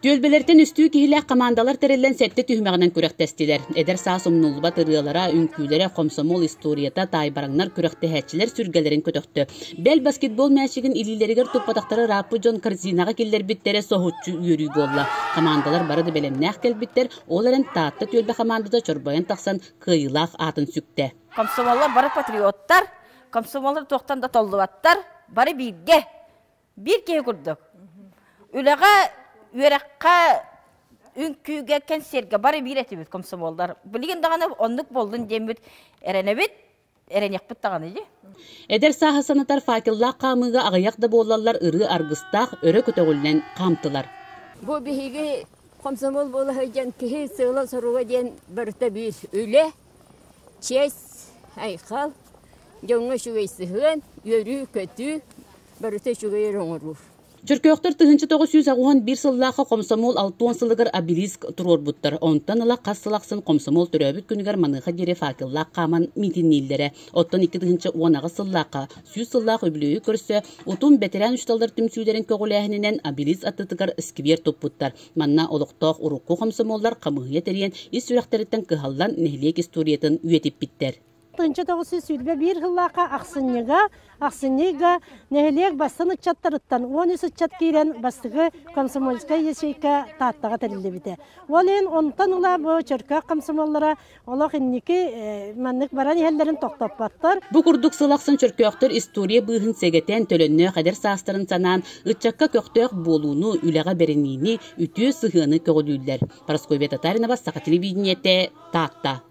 Түөлбэлэртэн үстүү киһилээх хамаандалар тэриллэн сэттэ түһүмэҕинэн күрэхтэстилэр. Эдэр саас умнуллубат ырыалара, үҥкүүлэрэ, хомсомуол историята, таайбараҥнар күрэхтэһээччилэр сүргэлэрин көтөхтө. Бэл баскетбол мээчигин илиилэригэр туппатахтара ырааппыт дьон корзинаҕа киллэрбиттэрэ соһуччу үөрүү буолла. Хамаандалар бары да бэлэмнээх кэлбиттэр, ол эрэн Таатта түөлбэ хамаандата чорбойон тахсан кыайыылаах аатын сүктэ. Комсомоллар бары патриоттар, комсомоллар туохтан да толлубаттар, бары бииргэ. Биир киһи курдук. Үлэҕэ, үөрэххэ, үҥкүүгэ, кэнсиэргэ бары биир этибит комсомоллар. Билигин даҕаны оннук буоллун диэммит эрэнэбит, эрэниэхпит даҕаны дии. Эдэр сааһы санатар факеллаах хаамыыга аҕыйах да буоллаллар ырыа аргыстаах өрө көтөҕүллэн хаамтылар. Бу биһиги комсомол буола сылдьан киһи сыала-соруга диэн барыта биир үлэ, честь, айхал, дьоҥҥо үчүгэй сыһыан, үөрүү-көтүү, барыта үчүгэй эрэ оҥоруу. Чөркөөхтөр 1981 сыллаахха комсомол 60 сылыгар обелиск туруорбуттар. Онтон ыла хас сыл ахсын комсомол төрөөбүт күнүгэр маныаха диэри факеллаах хааман миитиннииллэрэ. Оттон 2018 сыллаахха 100 сыллаах үбүлүөйү көрсө Утум бэтэрээн учууталлар түмсүүлэрин көҕүлээһининэн обелиск аттытыгар сквер туппуттар. Манна олохтоох урукку хомсомуоллар хамыыһыйа тэрийэн ис сүрэхтэриттэн кыһаллан нэһилиэк историятын үйэтиппиттэр. 1921 сыллаахха ахсынньыга, ахсынньыга нэһилиэк бастын ыччаттарыттан 13 ыччат киирэн бастакы комсомольскай ячейка Тааттаҕа тэриллибитэ. Ол иһин онтон ыла бу Чөркөөх комсомоллара олох инники маннык баран иһэллэрин тохтоппоттор. Бу курдук сыл ахсын чөркөөхтөр история быыһын сэгэтэн, төлөннөөх эдэр саастарын санаан, ыччакка көхтөөх буолууну, үлэҕэ бэриниини, үтүө сыһыаны көҕүлүүллэр. Парасковья Татаринова, Саха телевидениетэ, Таатта.